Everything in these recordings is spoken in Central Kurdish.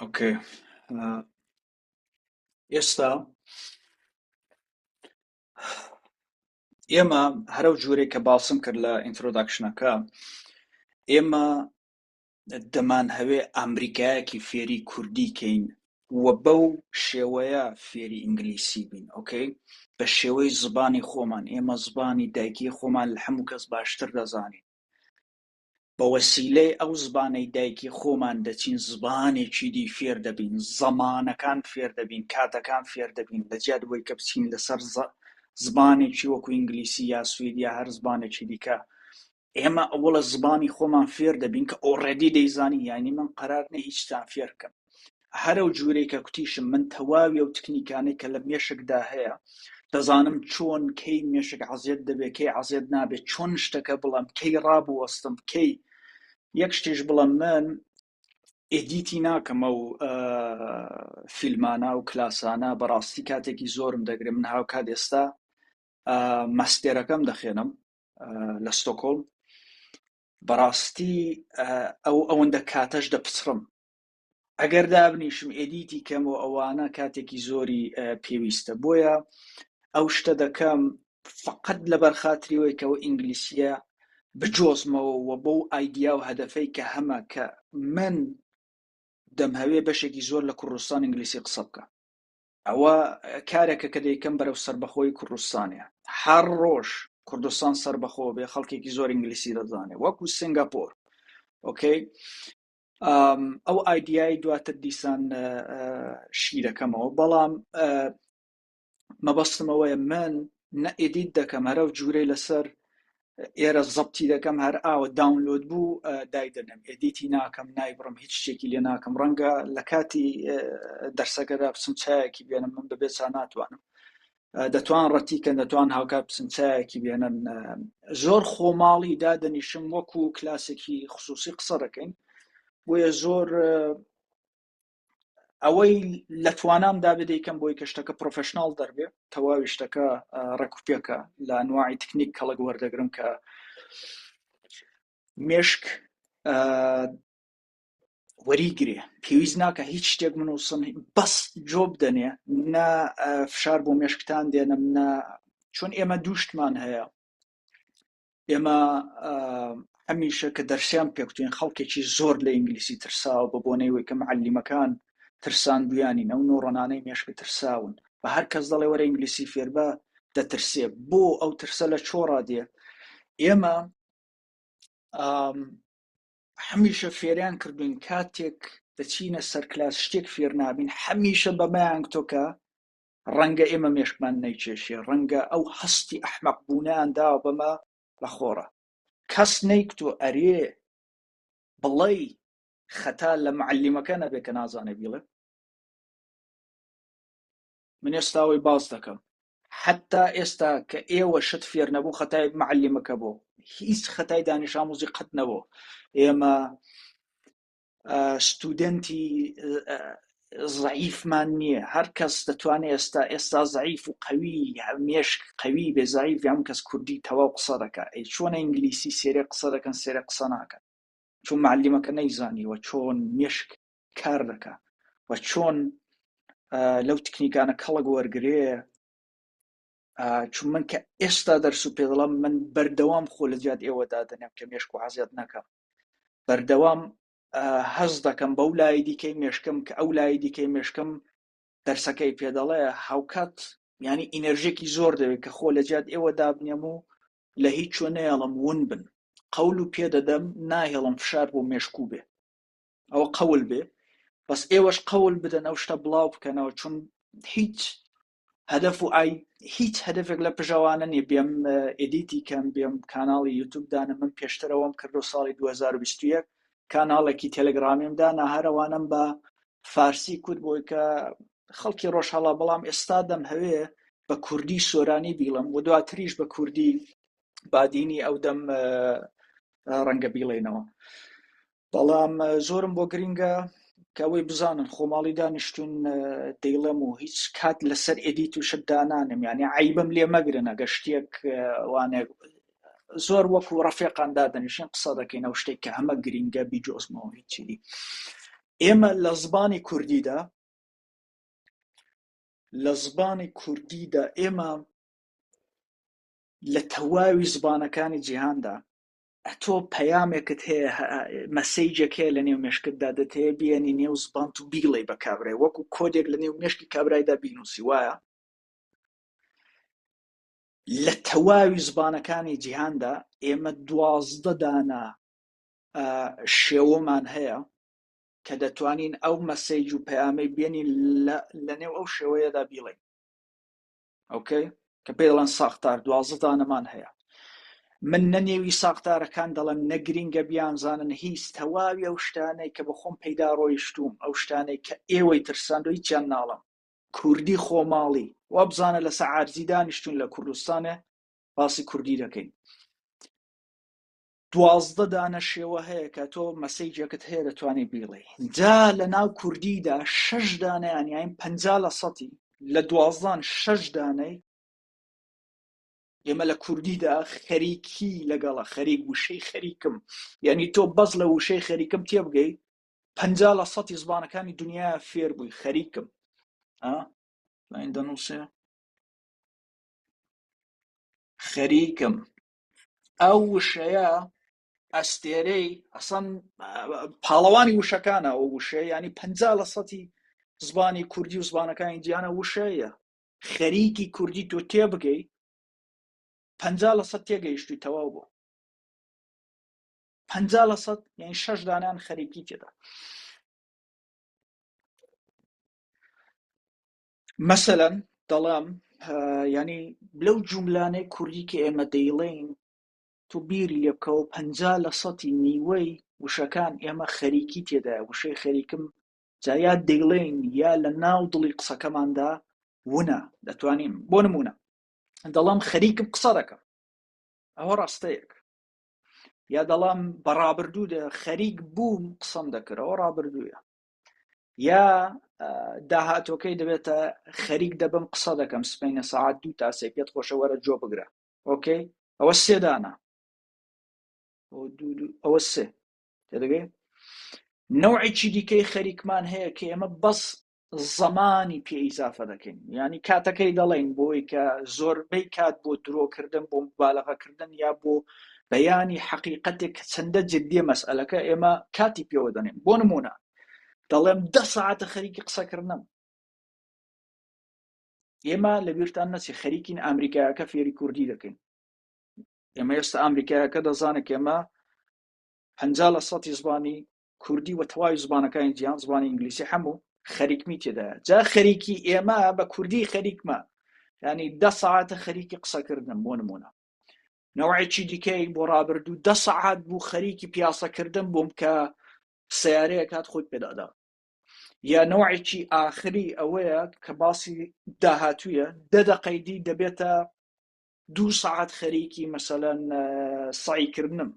Okay ئێستا ئێمە هەرەو جورێک کە باسم کرد لە introduction ەکە ئێمە دەمانهەوێ ئامریکایەکی فێری کوردی کەین و بەو شێوەیە فێری ئینگلیسی بین okay بە شێوەی زبانی خۆمان ئێمە زبانی دایکی خۆمان لە هەموو کەس باشتر دەزانین بە وەسیلەی ئەو زبانەی دایکی خۆمان دەچین زبانێکی دی فێر دەبین زەمانەکان فێر دەبین کاتەکان فێر دەبین لە جیات وەی کە بچین لەسەر زبانێکی وەکو ئینگلیسی یا سوید یا هەر زبانێکی دیکە ئێمە ئەوڵە زبانی خۆمان فێر دەبین کە already دەیزانین یعنی من قەرار نیە هیچتان فێر کەم هەرەو جورەی کە کوتیشم من تەواوی ئەو تکنیکانەی کە لە مێشکدا هەیە دەزانم چۆن کەی مێشک عەزێت دەبێت کەی عەزێت نابێت چۆن شتەکە بڵێم کەی ڕابوەستم کەی یەک شتیش بڵێم من edit ی ناکەم ئەو فیلمانە و کلاسانە بەڕاستی کاتێکی زۆرم دەگرێت من هاوکات ئێستا ماستێرەکەم دەخێنم لە ستۆکۆڵم بەڕاستی ئەو ئەوەندە کاتەش دەپچڕم ئەگەر دابنیشم edit ی کەم و ئەوانە کاتێکی زۆری پێویستە بۆیە ئەو شتە دەکەم فقط لەبەر خاتری وەی کە ئەو ئینگلیسیە بجۆزمەوە و بەو idea و هەدەفەی کە هەمە کە من دەمهەوێ بەشێکی زۆر لە کوردستان ئینگلیسی قسە بکە ئەوە کارێکە کە دەیکەم بەرەو سەربەخۆی کوردستانە هەر ڕۆژ کوردستان سەربەخۆ بێ خەڵکێکی زۆر ئینگلیسی دەزانێ وەکو سنگاپۆر okay ئەو idea ی دواتر دیسان شی دەکەمەوە بەڵام مەبەستم ئەوەیە من نە edit دەکەم هەرەو جوورەی لەسەر ئێرە زەبتی دەکەم هەر ئاوە download بوو دایدەنێم edit ی ناکەم نایبڕم هیچ شتێکی لێ ناکەم ڕەنگە لە کاتی دەرسەکەدا بچم چایەکی بێنم من بەبێ چا ناتوانم دەتوان ڕەتیکەن دەتوان هاوکات بچن چایەکی بێنن زۆر خۆماڵی دادەنیشم وەکو کلاسێکی خصوصی قسە دەکەین بۆیە زۆر ئەوەی لە توانام دابێ دەیکەم بۆی کە شتەکە professional دەربێ تەواوی شتەکە ڕێکوپێکە لە ئەنواعی تکنیک کەڵک وەردەگرم کە مێشک وەریگرێ پێویست ناکە هیچ شتێک بنووسن بەس جۆب دەنێ نە فشار بۆ مێشکتان دێنم نە چون ئێمە دووشتمان هەیە ئێمە هەمیشە کە دەرسیان پێکوتین خەڵکێکی زۆر لە ئینگلیسی ترساوە بە بۆنەی وەی کە معەلیمەکان ترساندویانین ئەو نۆڕۆنانەی مێشک ترساون بە هەر کەس دەڵێ وەرە ئینگلیسی فێربە دەترسێ بۆ ئەو ترسە لە چۆڕا دێ ئێمە هەمیشە فێریان کردوین کاتێک دەچینە سەر کلاس شتێک فێر نابین هەمیشە بەمەیان تۆکە ڕەنگە ئێمە مێشکمان نەیکێشێ، ڕەنگە ئەو هەستی ئەحمەق بوونەیان داوە بەمە لە خۆڕا. کەس نەیکوتووە ئەرێ بڵێی خەتا لە معەلیمەکە نەبێ کە نازانێ بیڵێ؟ من ئێستا ئەوەی باس دەکەم حەتتا ئێستا کە ئێوە شت فێر نەبوو خەتای معەلیمەکە بۆ هیچ خەتای دانیش ئاموزی قەت نەبوو ئێمە student ی زەعیفمان نییە هەر کەس دەتوانێت ئێستا ئێستا زەعیف و قەوی مێشک قەوی بێ زەعیف هەم کەس کوردی تەواو قسە دەکا ئەی چۆنە ئینگلیسی سێرێ قسە دەکەن سێرێ قسە ناکەن چون معلیمەکە نەیزانیوە چۆن مێشک کار دەکا و چۆن لەو تکنیکانە کەڵک وەرگێ چون من کە ئێستا دەرس و پێدەڵم من بەردەوام خۆ لە جیات ئێوە دادەنێم کە مێشک و عزیەت نەکەم بەردەوام هەست دەکەم بەو لای دیکەی مێشکم کە ئەو لای دیکەی مێشکم دەرسەکەی پێدەڵێ هاوکات ینی ئینەرژێکی زۆر دەوێت کە خۆ لە جیات ئێوە دابنێم و لە هیچ چۆ نەیەڵم ون بن قەول و پێدەدەم ناهێڵم فشار بۆ مێشکو بێ ئەوە قەول بێ بەس ئێوەش قەول بدەن ئەو شتە بڵاو بکەنەوە چون هیچ هەدەف و ئای هیچ هەدەفێک لە پژەوانە نیە بێم edit ی کەم بێم کاناڵی یوتوب دانم من پێشترەوەم کردو ساڵی 2021 کاناڵێکی تەلەگرامیم دانا هەرەوانم بە فارسی کورد بۆی کە خەڵکی ڕۆژهەڵا بەڵام ئێستا دەم هەوێ بە کوردی سۆرانی بیڵم و دواتریش بە کوردی بادینی ئەو دەم ڕەنگە بیڵێنەوە بەڵام زۆرم بۆ گرینگە کە ئەوەی بزانن خۆماڵی دانیشتون دەیڵێم و هیچ کات لەسەر edit و شت دانانم یعنی عیبم لێ مەگرن ئەگە شتێک وانێ زۆر وەکو ڕەفێقان دادەنیشین قسە دەکەین ئەو شتێک کە هەمە گرینگە بیجۆزمەوە هیچی. ئێمە لە زبانی کوردیدا لە زبانی کوردیدا ئێمە لە تەواوی زبانەکانی جیهاندا ئەتۆ پەیامێکت هەیە مەسەیجێک هەیە لە نێو مێشکتدا دەتەوێ بیێنی نێو زبانت و بیڵێی بە کابرای وەکو کۆدێک لە نێو مێشکی کابرایدا بینوسی وایە لە تەواوی زبانەکانی جیهاندا ئێمە 12 دانە شێوەمان هەیە کە دەتوانین ئەو مەسەیج و پەیامەی بێنین لە نێو ئەو شێوەیەدا بیڵێین ئۆکەی کە پێی دەڵێن ساختار 12 دانەمان هەیە من نە نێوی ساختارەکان دەڵێم نە گرینگە بیانزانن هیچ تەواوی ئەو شتانەی کە بەخۆم پەیدا ڕۆیشتووم ئەو شتانەی کە ئێوەی ترساندو هیچیان ناڵم کوردی خۆماڵی وابزانە لەسە عارزی دانیشتون لە کوردستانێ باسی کوردی دەکەین 12 دانە شێوە هەیە کە تۆ مەسەیجێکت هەیە دەتوانانی بیڵێ جا لە ناو کوردیدا شەش دانەیان یاین 50 لە سەتی لە دوازدان شەش دانەی ئێمە لە کوردیدا خەریکی لەگەڵە خەریک وشەی خەریکم یعنی تۆ بەس لە وشەی خەریکم تێبگەی 50 لە سەتی زبانەکانی دنیا فێر بووی خەریکم دەنووسێ خەریکم ئەو وشەیە ئەستێرەی ئەسەن پاڵەوانی وشەکانە ئەو وشەیە ینی پ لە سەتی زبانی کوردی و زبانەکانی دیانە وشەیە خەریکی کوردی تۆ تێبگەی پ لە سەد تێگەیشتوی تەواو بوو پ لە سەد یعنی شەش دانیان خەریکی تێدا مەسەلەن دەڵێم یانی لەو جوملانەی کوردی کە ئێمە دەیڵێین تۆ بیری لێ بکەوە 50 لە سەتی نیوەی وشەکان ئێمە خەریکی تێدایە وشەی خەریکم جا یا دەیڵێین یا لە ناو دڵی قسەکەماندا ونە دەتوانین بۆ نمونە دەڵێم خەریکم قسە دەکەم ئەوە ڕاستەیەک یا دەڵام بە ڕابردوو خەریک بووم قسەم دەکرد ئەوە ڕابردوویە یا داهاتوەکەی دەبێتە خەریک دەبم قسە دەکەم سپینە سەعات دوو تا سێ پێت خۆشە وەرە جۆ بگرە ئۆکەی ئەوە سێدانە ئەوە سێ تێدەگەی نەوعێکی دیکەی خەریکمان هەیە کە ئێمە بەس زەمانی پێ ئیزافە دەکەین یعنی کاتەکەی دەڵێین بۆی کە زۆربەی کات بۆ درۆکردن بۆ مبالغەکردن یا بۆ بەیانی حەقیقەتێک کە چەندە جدیە مەسئلەکە ئێمە کاتی پێوە دەنێن بۆ نمونە دەڵێم دە ساعتە خەریکی قسەکردنم ئێمە لەبیرتان نەچی خەریکین ئەمریکایەکە فێری کوردی دەکەین ئێمە ئێستا ئەمریکایەکە دەزانێت کە ئێمە 50 لە سەتی زبانی کوردی و تەواوی زبانەکانی جیهان زبانی ئینگلیسی هەموو خەریکمی تێدایە جا خەریکی ئێمە بە کوردی خەریکمە ینی دە ساعتە خەریکی قسەکردنم بۆ نمونە نەوعێکی دیکەی بۆ ڕابردوو دە سەعات بوو خەریکی پیاسەکردن بووم کە سیارەیە کات خۆی پێدادا یا نەوعێکی ئاخری ئەوەیە کە باسی داهاتوویە دە دەقەی دی دەبێتە دوو سەعات خەریکی مەسەلەن سەعیکردنم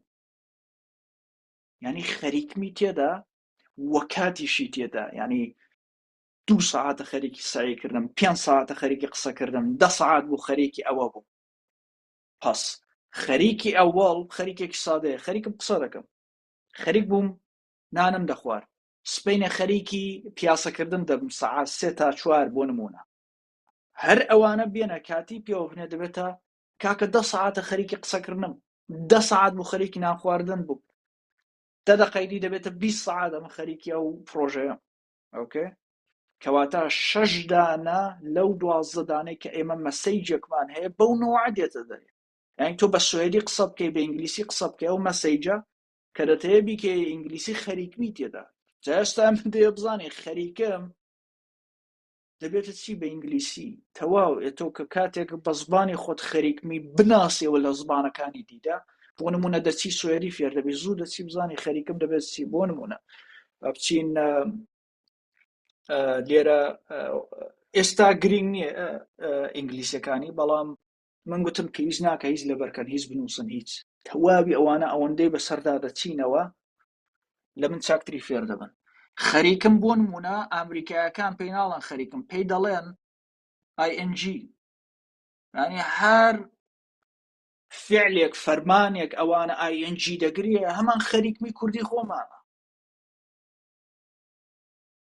یعنی خەریکمی تێدا وە کاتیشی تێدا یعنی دوو ساعتە خەریکی سەعیکردم پێ ساعتە خەریکی قسەکردم دە سەعات بوو خەریکی ئەوە بوو پس خەریکی ئەوەڵ خەریکێکی سادەیە خەریکم قسە دەکەم خەریک بووم نانم دەخوارد سپینە خەریکی پیاسەکردن دەبم سەعات سێ تا چوار بۆ نمونە هەر ئەوانە بێنە کاتی پێوە بنێ دەبێتە کاکە دە سەعاتە خەریکی قسەکردنم دە سەعات بوو خەریکی نان خواردن بوو دە دەقەیدی دەبێتە 20 سەعات ئەمە خەریکی ئەو پرۆژەیە ئۆکێ کەواتە شەش دانە لەو 12 دانەی کە ئێمە مەسەیجێکمان هەیە بەو نەوە دێتە دەرێ یعنی تۆ بە سوێدی قسە بکەی بە ئینگلیسی قسە بکەی ئەو مەسەیجە کە دەتەوێ بیکەی ئینگلیسی خەریکمی تێدا جا ئێستا من دەیە بزانێ خەریکم دەبێتە چی بە ئینگلیسی تەواو ئێ تۆ کە کاتێک بە زبانی خۆت خەریکمی بناسیەوە لە زبانەکانی دیدا بۆ نمونە دەچی سوێدی فێر دەبی زوو دەچی بزانی خەریکم دەبێت چی بۆ نمونە بچین لێرە ئێستا گرنگ نییە ئینگلیسیەکانی بەڵام من گوتم پێویست ناکە هیچ لەبەرکەن هیچ بنووسن هیچ تەواوی ئەوانە ئەوەندەی بەسەردا دەچینەوە لە من چاکتری فێر دەبن خەریکم بۆ نمونە ئەمریکایەکان پێی ناڵێن خەریکم پێی دەڵێن ING ینی هەر فعلێک فەرمانێک ئەوانە ING دەگرێ هەمان خەریکمی کوردی خۆمانە.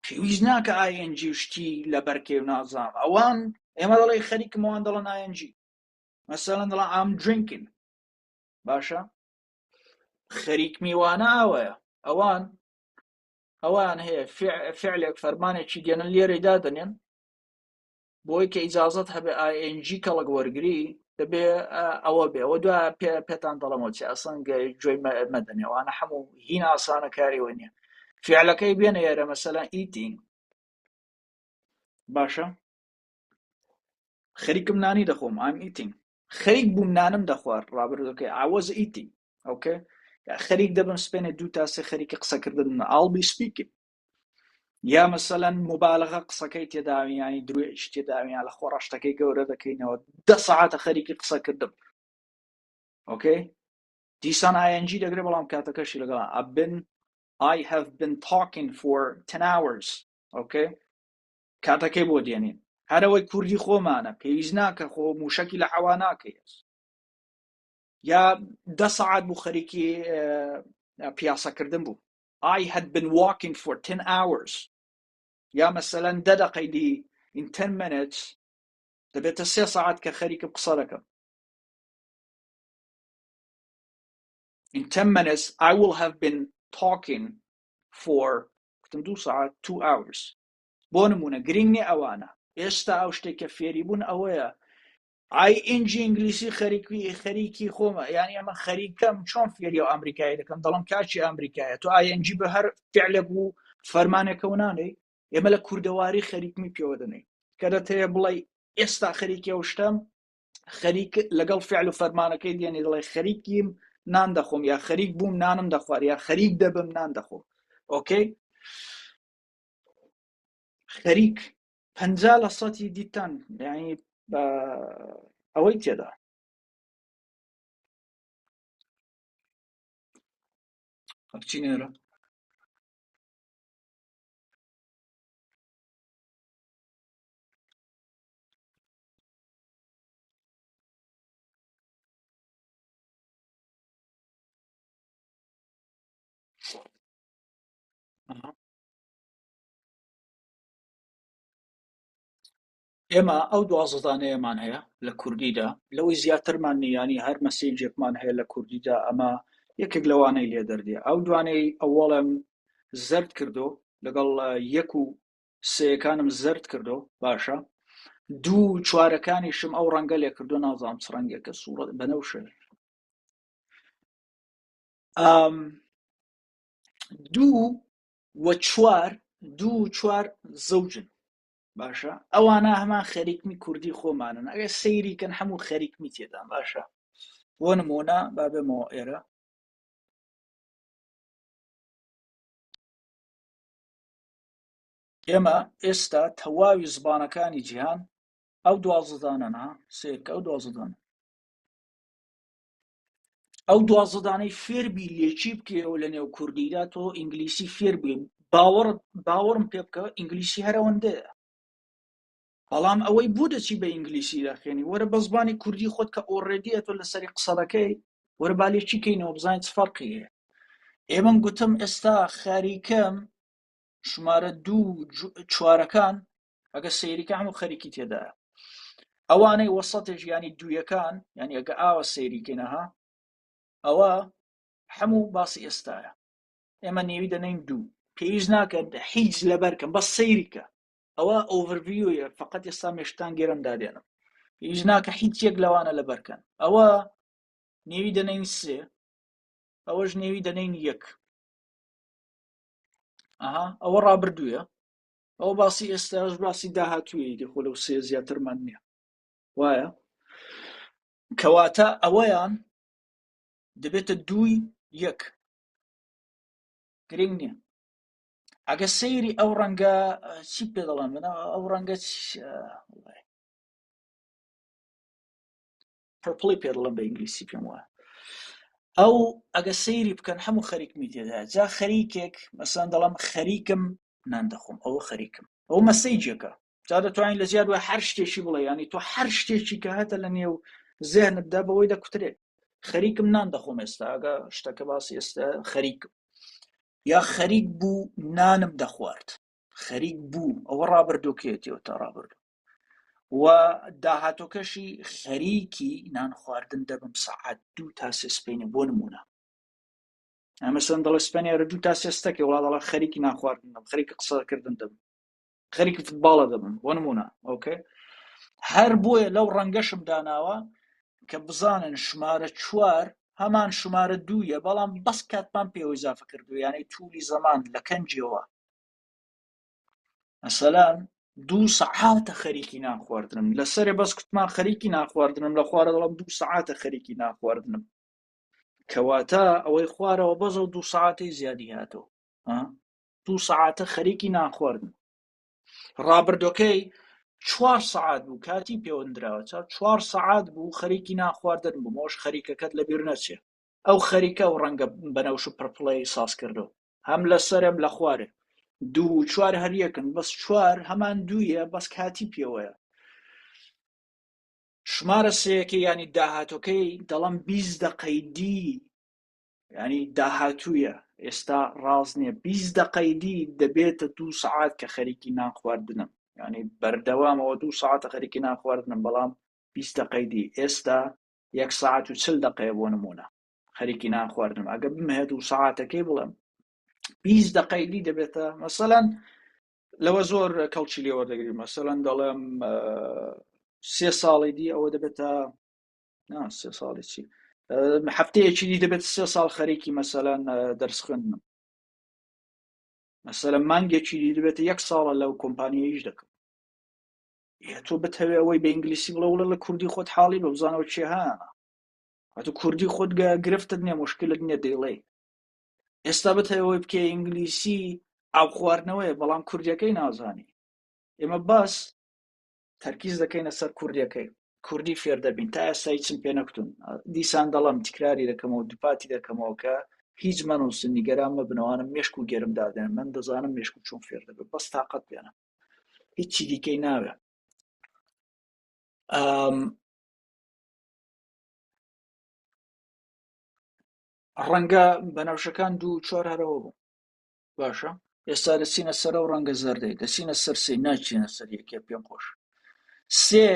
پێویست ناکە ing و شتی لەبەرکێ و نازانم ئەوان ئێمە دەڵێ خەریکم ئەوان دەڵێن ing مەسەلەن دەڵێن I'm drinking باشە خەریک میوانە ئاوەیە ئەوان ئەوان هەیە فعلێک فەرمانێکی دێنن لێرەی دادەنێن بۆی کە ئیجازەت هەبێ ing کەڵک وەرگری دەبێ ئەوە بێ ئەوە دو پێ پێتان دەڵێمەوە چی ئەسڵەن گوێی مەدەنێ ئەوانە هەموو هین ئاسانە کاریەوە نییە فعلەکەی بێنە ئێرە مەسەلەن eating باشە خەریکم نانی دەخۆم I'm eating خەریک بووم نانم دەخوارد ڕابردوەکەی I was eating okay خەریک دەبم سپێنێ دوو تا سێ خەریکی قسەکردن I'll be speaking یا مەسەلەن موبالغە قسەکەی تێداوی ینی درێژ تێداویان لە خۆ ڕەشتەکەی گەورە دەکەینەوە دە سەعاتە خەریکی قسەکردم okay دیسان ing دەگرێت بەڵام کاتەکەشی لەگەڵ I've been I have been talking for 10 hours okay کاتەکەی بۆ دێنین هەرەوەی کوردی خۆمانە پێویست ناکە خۆ موشکی لە حەوا ناکەیت یا دە سەعات بوو خەریکی پیاسەکردن بوو I had been walking for 10 hours یا مەسەلەن دە دەقەی دی in 10 minutes دەبێتە سێ سەعات کە خەریکم قسە دەکەم in 10 minutes I will have been talking for گوتم دوو سەعات two hours بۆ نمونە گرنگ نیە ئەوانە ئێستا ئەو شتێک کە فێری بوون ئەوەیە ئای ئینجی ئینگلیسی خەریکی خەریکی خۆمە یانی ئەمە خەریکەم چۆن فێری ئەو ئەمریکایی دەکەم دەڵم کاچی ئەمریکایە تۆ ing بە هەر فعلێک و فەرمانێکەوە نانێی ئێمە لە کوردەواری خەریکمی پێوە دەنێ کە دەتەوێ بڵێ ئێستا خەریکی ئەو شتەم خەریک لەگەڵ فعل و فەرمانەکەی دێنی دەڵێ خەریکیم نان دەخۆم یا خەریک بووم نانم دەخوارد یا خەریک دەبم نان دەخۆم okay خەریک 50 لە سەتی دیتان یعنی بە ئەوەی تێدا بچینێرە ئێمە ئەو دوازدانەیەمان هەیە لە کوردیدا لەوەی زیاترمان نییانی هەر مەسیجێکمان هەیە لە کوردیدا ئەمە یەکێک لەوانەی لێ دەردێ ئەو دوانەی ئەوەڵم زەرد کردو لەگەڵ یەک و سێەکانم زەرد کردو باشە دوو چوارەکانیشم ئەو ڕەنگە لێ کردو نازانم چ ڕەنگێکە سوورەت بەنەوشە دوو و چوار دوو و چوار زەوجن باشە ئەوانە هەمان خەریکمی کوردی خۆمانن ئەگەر سەیری کەن هەموو خەریکمی تێدا باشە بۆ نمونە با بێمەوە ئێرە ئێمە ئێستا تەواوی زبانەکانی جیهان ئەو دوازدانەن ها سێرکە ئەو دوازدانە ئەو دوازدانەی فێربی لێکی بکەیەوە لە نێو کوردیدا تۆ ئینگلیسی فێربی باوەڕ باوەڕم پێ بکە ئینگلیسی هەرەوەندەیە بەڵام ئەوەی بۆ دەچی بە ئینگلیسی دەخێنی وەرە بە زبانی کوردی خۆت کە already ە تۆ لەسەری قسە دەکەی وەرە با لێکی کەینەوە بزانین چ فەرقی هەیە ئێمەم گوتم ئێستا خەریکەم شمارە دوو چوارەکان ئەگە سەیریکە هەموو خەریکی تێدایە ئەوانەی وەسەتێک ینی دوویەکان ینی ئەگە ئاوە سەیریکەینەها ئەوە هەموو باسی ئێستاە ئێمە نێوی دەنین دوو پێویست ناکە هیچ لەبەرکەم بەس سەیریکە ئەوە overview یە فقط ئێستا مێشتان گێرم دادێنم پێویست ناکە هیچ یەک لەوانە لەبەرکەن ئەوە نێوی دەنین سێ ئەوەش نێوی دەنین یەک ئەها ئەوە ڕابردوویە ئەوە باسی ئێستاش باسی داهاتوویە دی خۆ لەو سێ زیاترمان نییە وایە کەواتە ئەوەیان دەبێتە دووی یەک گرنگ نییە ئەگە سەیری ئەو ڕەنگە چی پێ دەڵێن من ئەو ڕەنگە purple ی پێ دەڵێن بە ئینگلیسی پێم وایە ئەو ئەگە سەیری بکەن هەموو خەریکمی تێدا جا خەریکێک مەسەن دەڵم خەریکم نان دەخۆم ئەوە خەریکم ئەو message ێکە جا دەتوانین لە زیاد وە هەر شتێکی بڵێ ینی تۆ هەر شتێکی کە هەتە لە نێو زێنتدا بەوەی دەکوترێت خەریکم نان دەخۆم ئێستا ئەگە شتەکە باسی ئێستا خەریکم یا خەریک بوو نانم دەخوارد. خەریک بووم ئەوە ڕابردووکەیەتیەوە تا ڕابردوو و داهاتۆکەشی خەریکی نان خواردن دەبم سەعات دوو تا سێ سپینە بۆ نمونە ئەمەسەن دەڵێ سپەنێ دوو تا سێ ستەکێ وڵا دەڵێ خەریکی نان خواردن دەبم خەریکی قسەکردن دەبم خەریکی فتباڵە دەبم بۆ نمونە ئۆکەی هەر بۆیە لەو ڕەنگەشم داناوە کە بزانن شمارە چوار هەمان شمارە دوویە بەڵام بەس کاتمان پێوە ئیزافە کردو یانەی تولی زەمان لە کەنجیەوە مەسەلەن دوو سەعاتە خەریکی نان خواردنم لەسەرێ بەس کوتمان خەریکی نان خواردنم لە خوارە دەڵم دوو سەعاتە خەریکی نان خواردنم کەواتە ئەوەی خوارەوە بەزە و دوو سەعاتەی زیادی هاتەوە دوو سەعاتە خەریکی نان خواردن ڕابردۆکەی چوار سەعات بوو کاتی پێوەندراوە چا چوار سەعات بوو خەریکی نان خواردن بوو مۆش خەریکەکەت لەبیر نەچێ ئەو خەریکە و ڕەنگە بەنەوش و پرپڵەی ساز کردو هەم لەسەر هەم لە خوارێ دوو و چوار هەر یەکن بەس چوار هەمان دوویە بەس کاتی پێوەیە شمارە سێیەکەی ینی داهاتۆکەی دەڵم بیست دەقەی دی ینی داهاتوویە ئێستا ڕاست نییە بیست دەقەی دی دەبێتە دوو سەعات کە خەریکی نان خواردنم ینی بەردەوامەوە دوو سەعاتە خەریکی نان خواردنم بەڵام بیست دەقەی دی ئێستا یەک سەعات و چل دەقەیە بۆ نمونە خەریکی نان خواردنم ئەگە بمهێ دوو سەعاتەکەی بڵێم بیست دەقەی دی دەبێتە مەسەلەن لەوە زۆر کەڵکی لێ وەردەگری مەسەلەن دەڵێم سێ ساڵی دی ئەوە دەبێتە نا سێ ساڵی چی هەفتەیەکی دی دەبێت سێ ساڵ خەریکی مەسەلەن دەرس خوێندنم مەسەلەن مانگێکی دی دەبێتە یەک ساڵە لەو کۆمپانیایش دەکەم یا تۆ بتەوێ ئەوەی بە ئینگلیسی بڵێ وڵێ لە کوردی خۆت حاڵی بە بزانەوە چێ هەیە ئەتو کوردی خۆت گرفتت نییە مشکلت نییە دەیڵێ ئێستا بتەوێ ئەوەی بکەی ئینگلیسی ئاو خواردنەوەیە بەڵام کوردیەکەی نازانی ئێمە باس تەرکیز دەکەینە سەر کوردیەکەی کوردی فێر دەبین تا ئێستا هیچم پێ نەکوتون دیسان دەڵم تکراری دەکەمەوە دووپاتی دەکەمەوە کە هیچ مەنووسن نیگەران مەبنەوانم مێشک و گەرم دادێن من دەزانم مێشک و چۆن فێر دەبێت بەس تاقەت بێنە هیچی دیکەی ناوێ ڕەنگە بەنەوشەکان دوو چوار هەرەوە بوو باشە ئێستا دەچینە سەر ئەو ڕەنگە زەردەی دەچینە سەر سێ ناچینە سەر یەکێ پێم خۆش سێ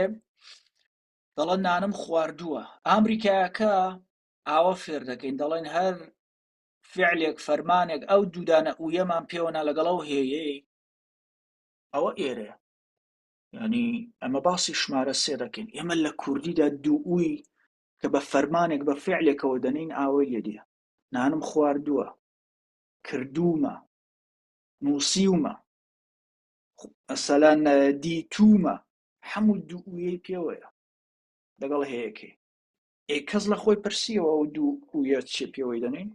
دەڵێن نانم خواردووە ئەمریکایەکە ئاوە فێر دەکەین دەڵێن هەر فعلێک فەرمانێک ئەو دوودانە ئویەمان پێوەنا لەگەڵ ئەو هەیەی ئەوە ئێرەیە ینی ئەمە باسی شمارە سێ دەکەین ئێمە لە کوردیدا دووی کە بە فەرمانێک بە فعلێکەوە دەنین ئاوەی لێدیە نانم خواردووە کردوومە نووسیومە مەسەلەن دیتوومە هەموو دوویەی پێوەیە لەگەڵ هەیەکەی ئێ کەس لە خۆی پرسیەوە ئەو دوو ئویە چێ پێوەی دەنین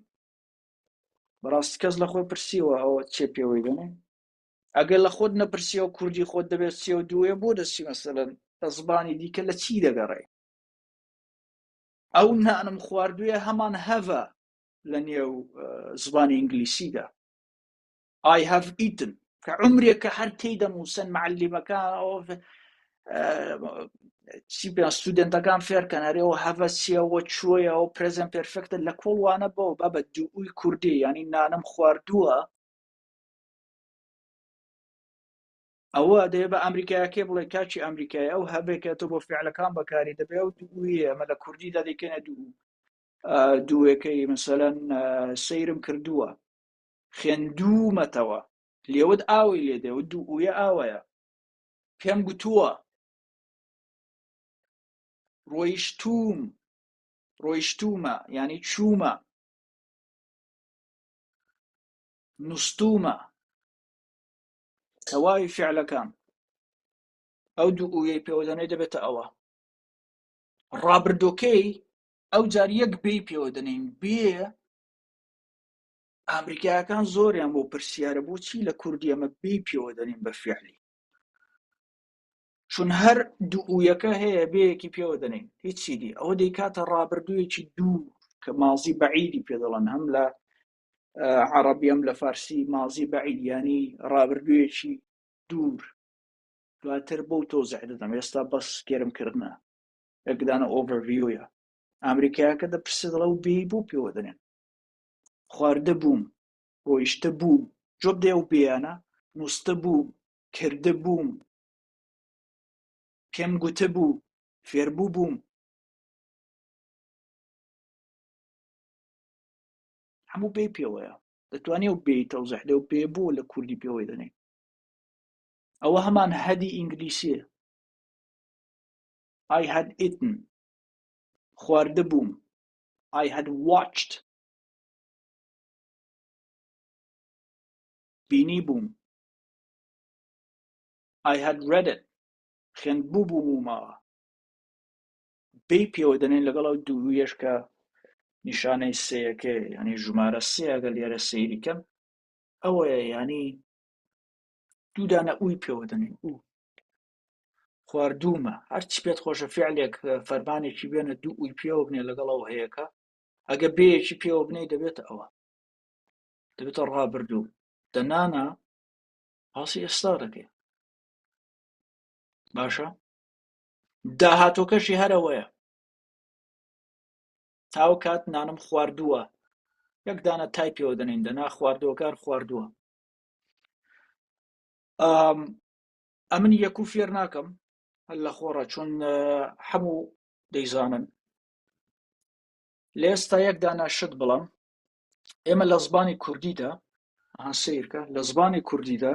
بەڕاست کەس لە خۆی پرسیەوە ئەوە چێ پێوەی دەنین ئەگەر لە خۆت نەپرسیەوە کوردی خۆت دەبێت چێ و دووێ بۆ دەچی مەسەلەن لە زبانی دیکە لە چی دەگەڕێ ئەو نانم خواردوویە هەمان هەڤە لە نێو زبانی ئینگلیسیدا I have eaten کە عمرێکە هەر تێی دەنووسن معلیمەکان چی پێ ستودنتەکان فێرکەن هەرەوە هەڤە چیەوە چۆیەوە پرێزنت پێرفێکتە لە کۆڵوانە بەوە بە بە دووی کوردی ینی نانم خواردووە ئەوە دەبێ بە ئەمریکایەکەی بڵێ کاکی ئەمریکای ئەو هەبێکە تۆ بۆ فعلەکان بەکاری دەبێ ئەو دوویە ئەمە لە کوردیدا دەیکەنە دوو دووەکەی مثلەن سەیرم کردووە خوێندوومەتەوە لێوت ئاوی لێ دێ و دوو ئویە ئاوەیە پێم گوتووە ڕۆیشتووم ڕۆیشتوومە یعنی چوومە نوستوومە تەواوی فعلەکان ئەو دوو ئویەی پێوەدەنێ دەبێتە ئەوە ڕابردۆکەی ئەو جار یەک بێی پێوە دەنێین بێ ئەمریکایەکان زۆریان بۆ پرسیارە بۆچی لە کوردی ئەمە بێی پێوە دەنێین بە فعلی چون هەر دوویەکە هەیە بەیەکی پێوە دەنێین هیچ دی ئەوە دەیکاتە ڕابردوویەکی دوور کە مازی بەعیدی پێ دەڵێن هەم لە عەڕەبی هەم لە فارسی مازی بەعید ینی ڕابردوویەکی دوور دواتر بۆ تۆزع دەدەم ئێستا بەس گەرمکردنە یەکدانە ئۆڤەرڤیویە ئەمریکایەکە دەپرسێ دەڵێ و بێی بۆ پێوە دەنێن خواردە بووم ڕۆیشتە بووم جۆب دێ و بێیانە. نووستبووم، کردبووم، پێم گوتبوو، فێربووبووم. هەموو بێی پێوەیە. دەتوانێت و بێی تەوزیح دێ و بێ بۆ لە کوردی پێوەی دەنێ. ئەوە هەمان هەدی ئینگلیسیە. I had eaten. خواردبووم. I had watched. بینیبووم. I had read it. خوێندبووبوومەوە. بێی پێوە دەنێن لەگەڵ ئەو دوویەش کە نیشانەی سێیەکەیە، یعنی ژمارە سێ ئەگەر لێرە سەیری کەم ئەوەیە، یعنی دوو دانە ئوی پێوە دەنێن. ئو خواردوومە، هەرچی پێت خۆشە فعلێک فەرمانێکی بێنە دوو ئوی پێوە بنێ لەگەڵ ئەو هەیەکە، ئەگە بێیەکی پێوە بنێی دەبێتە ئەوە، دەبێتە ڕابردوو. دەنانە باسی ئێستا دەکەی. باشە داهاتوەکەشی هەرەوەیە، تاو کات نانم خواردووە، یەک دانە تای پێوە دەنێین، دەنا خواردووەکار خواردووە. ئەمن یەکو فێر ناکەم هەر لە خۆڕە، چون هەموو دەیزانن. لە ئێستا یەک دانە شت بڵێم، ئێمە لە زبانی کوردیدا، ئەها سەیرکە، لە زبانی کوردیدا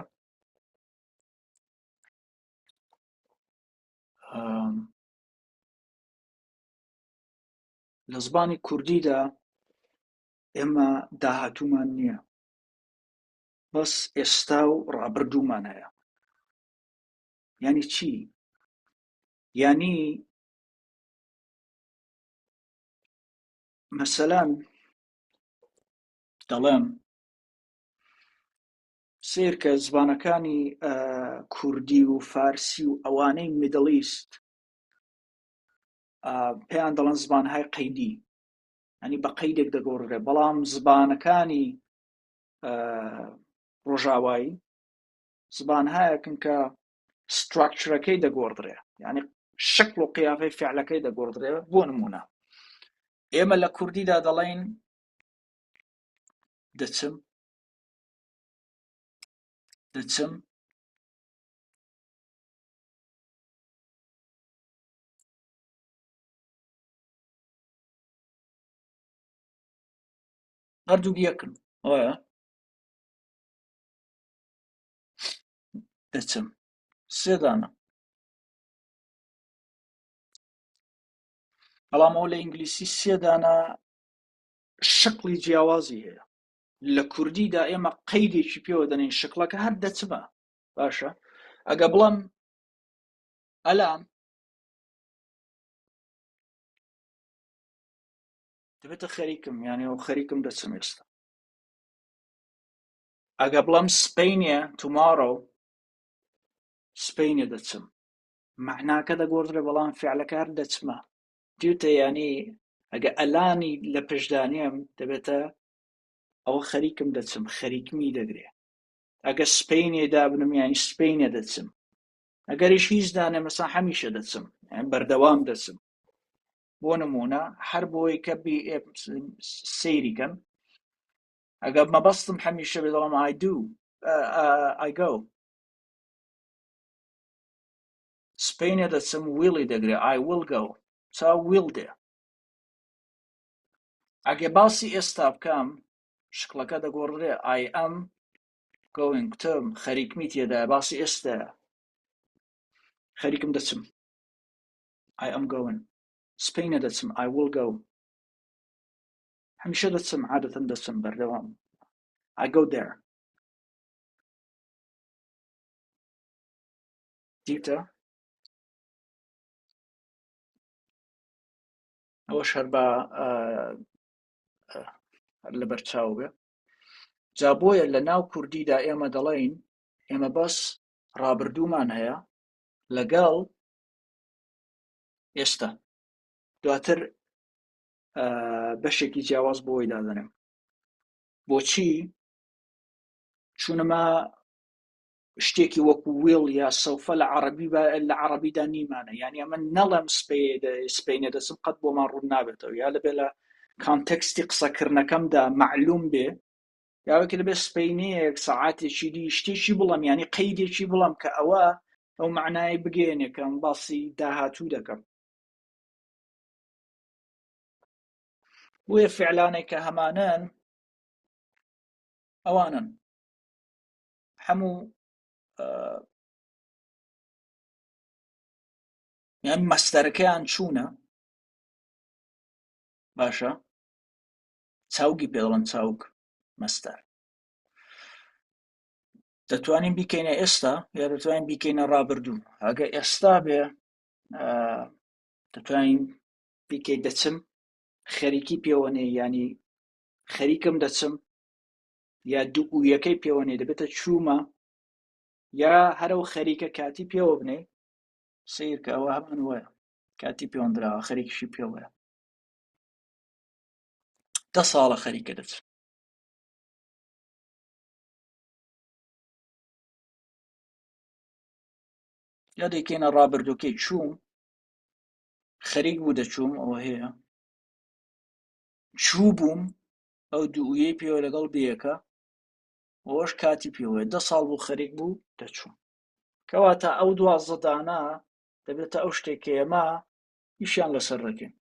لە زبانی کوردیدا ئێمە داهاتوومان نییە، بەس ئێستا و ڕابردوومان هەیە. یعنی چی؟ یعنی مەسەلەن دەڵێم سیرکە زبانەکانی کوردی و فارسی و ئەوانەی میدڵیست پێیان دەڵێن زبانهای قەیدی، ینی بە قەیدێک دەگۆڕدرێ، بەڵام زبانەکانی ڕۆژاوایی زبانهایەکن کە ستراکچرەکەی دەگۆڕدرێ، یعنی شکل و قیافەی فعلەکەی دەگۆڕدرێ. بۆ نمونە ئێمە لە کوردیدا دەڵێین دەچم، دەچم، هەردوو یەکن، وایە؟ دەچم سێدانە، بەڵام ئەو لە ئینگلیسی سێدانە شکڵی جیاوازی هەیە. لە کوردیدا ئێمە قەیدێکی پێوە دەنێین، شکڵەکە هەر دەچمە. باشە ئەگە بڵێم ئەلام دەبێتە خەریکم، یعنی ئەو خەریکم دەچم ئێستا. ئەگە بڵێم سپەینێ tomorrow، سپەینێ دەچم، معناکە دەگۆڕدرێ، بەڵام فعلەکە هەر دەچمە. دیوتە یعنی ئەگە ئەلانی لە پشدانیم دەبێتە ئەوە خەریکم دەچم، خەریکمی دەگرێ. ئەگە سپەینێ دابنم یعنی سپەینێ دەچم، ئەگەریش هیچ دانێ مەسا هەمیشە دەچم، یعنی بەردەوام دەچم. بۆ نمونە هەر بۆی کە سەیری کەن، ئەگەر مەبەستم هەمیشە بێ دەڵێم I do، I go. سپەینێ دەچم ویڵی دەگرێ، I will go. چاو ویڵ دێ. ئەگە باسی ئێستا بکەم شکڵەکە دەگۆڕدرێ، I am going to، خەریکمی تێدایە، باسی ئێستایە، خەریکم دەچم، I am going. سپەینێ دەچم، I will go. هەمیشە دەچم، عادەتەن دەچم بەردەوام، I go there. دیتە ئەوەش هەر بە لەبەر چاو بێ. جا بۆیە لە ناو کوردیدا ئێمە دەڵێین ئێمە بەس ڕابردوومان هەیە لەگەڵ ئێستا، دواتر بەشێکی جیاواز بۆی دادەنێم. بۆچی؟ چونما شتێکی وەکو ویڵ یا سەوفە لە عەرەبی لە عەرەبیدا نیمانە، یعنی ئەمە نەڵێم سپەینێ دەچم قەت بۆمان ڕوون نابێتەوە، یا لەبێ لە کانتێکستی قسەکردنەکەمدا معلوم بێ. یاوەکە دەبێت سپینەیەک سەعاتێکی دی شتێکی بڵم ینی قەیدێکی بڵم کە ئەوە ئەو معنای بگەێنێکم باسی داهاتوو دەکەم بۆیە فعلانێک کە هەمانن ئەوانن هەموو یان مەستەرەکەیان چوونە باشە چاوگی پێ دەڵێن چاوگ مەستەر دەتوانین بیکەینە ئێستا یا دەتوانین بیکەینە ڕابردوو ئەگە ئێستا بێ دەتوانین بیکەی دەچم خەریکی پێوەنێ ینی خەریکم دەچم یا دوویەکەی پێوەنێ دەبێتە چوومە یا هەرەو خەریکە کاتی پێوە بنێ سیرکە ئەوە هەمان وایە کاتی پێوەندراوە خەریکیشی پێوەیە دە ساڵە خەریکە دەچم یا دەیکەینە ڕابردووکەی چووم خەریک بوو دەچووم ئەوە هەیە چوو بووم ئەو دوویەی پێوە لەگەڵ بێیەکە ئەوەش کاتی پێوەیە دە ساڵ بوو خەریک بوو دەچووم کەواتە ئەو 12 دانە دەبێتە ئەو شتێک کە ئێمە ئیشیان لەسەر دەکەین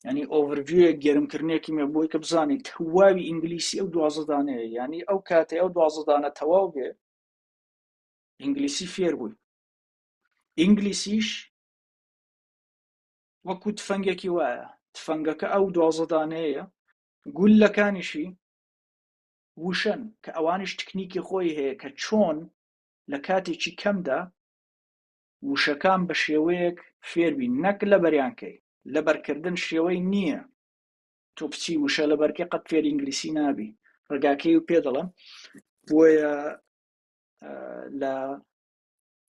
ینی overview ەک گەرمکردنێکی مێ بۆی کە بزانیت تەواوی ئینگلیسی ئەو 12 دانەیە ینی ئەو کاتێ ئەو 12 دانە تەواو بێ ئینگلیسی فێر بووی ئینگلیسیش وەکو تفەنگێکی وایە تفەنگەکە ئەو 12 دانەیە گوللەکانیشی وشەن کە ئەوانیش تکنیکی خۆی هەیە کە چۆن لە کاتێکی کەمدا وشەکان بە شێوەیەک فێربی نەک لەبەریان کەی لەبەرکردن شێوەی نییە تۆ بچی وشە لەبەرکەی قەت فێری ئینگلیسی نابی ڕێگاکەی و پێ دەڵێم بۆیە لە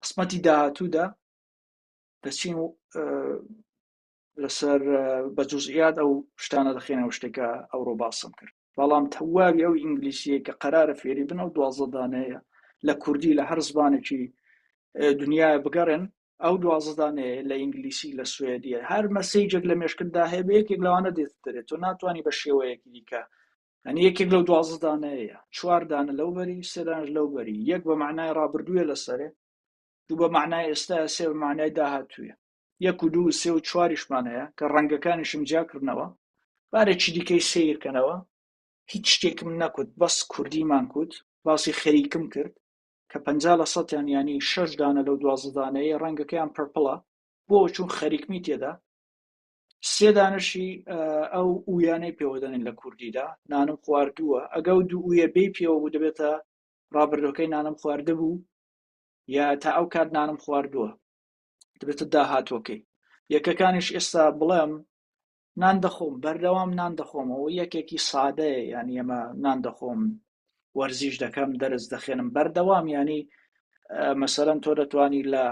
قسمەتی داهاتوودا دەچین لەسەر بە جزئیات ئەو شتانە دەخێنەوە شتێکە ئەوڕۆ باسم کرد بەڵام تەواوی ئەو ئینگلیسیە کە قەرارە فێری بن ئەو 12 دانەیە لە کوردی لە هەر زبانێکی دنیا بگەڕێن ئەو 12 دانەیە لە ئینگلیسی لە سوێدیە هەر message ێک لە مێشکتدا هەیە بە یەکێک لەوانە دێت دەرێت تۆ ناتوانانی بە شێوەیەکی دیکە ئەنی یەکێک لەو 12 دانەیە چوار دانە لەو بەری سێ دانەش لەو بەری یەک بە معنای ڕابردوویە لەسەرێ دوو بە معنای ئێستا سێ بە معنای داهاتوویە یەک و دوو و سێ و چواریشمان هەیە کە ڕەنگەکانیشم جیاکردنەوە بارێکی دیکەی سیرکەنەوە هیچ شتێکم نەکوت بەس کوردیمان کوت باسی خەریکم کرد کە 50 لە سەتیان ینی شەش دانە لەو 12 دانەیە ڕەنگەکەیان purple ە بۆ چون خەریکمی تێدا سێ دانەشی ئەو ئویانەی پێوە دەنێن لە کوردیدا نانم خواردووە ئەگە و دوو ئویە بێ پێوە بوو دەبێتە ڕابردوەکەی نانم خواردبوو یا تا ئەو کات نانم خواردووە دەبێتە داهاتوەکەی یەکەکانیش ئێستا بڵێم نان دەخۆم بەردەوام نان دەخۆمەوە یەکێکی سادەیە یعنی ئەمە نان دەخۆم وەرزیش دەکەم دەرس دەخێنم بەردەوام ینی مەسەرەن تۆ دەتوانی لە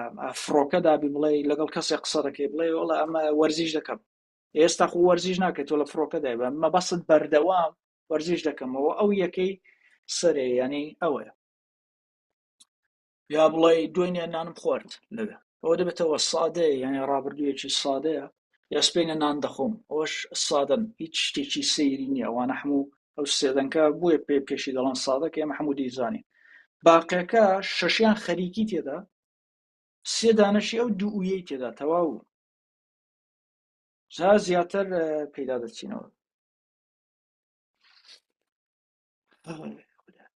فڕۆکەدا بی بڵێ لەگەڵ کەسێک قسە دەکەی بڵێ وڵا ئەمە وەرزیش دەکەم ئێستا خۆ وەرزیش ناکەێت تۆ لە فڕۆکەدای بە مەبەست بەردەوام وەرزیش دەکەمەوە ئەو یەکەی سەرێ ینی ئەوەیە یا بڵێ دوێنێ نانم خوارد لەوێ ئەوە دەبێتەوە سادەیە یعنی ڕابردوویەکی سادەیە یا سپینە نان دەخۆم ئەوەش سادەن هیچ شتێکی سەیری نییە ئەوانە هەموو ئەو سێدەنکە بۆیە پێ پێشی دەڵێن سادە کە ئێمە هەموو دەیزانین باقیەکە شەشیان خەریکی تێدا سێ دانەشی ئەو دوو ئویەی تێدا تەواو جا زیاتر پێدا دەچینەوە.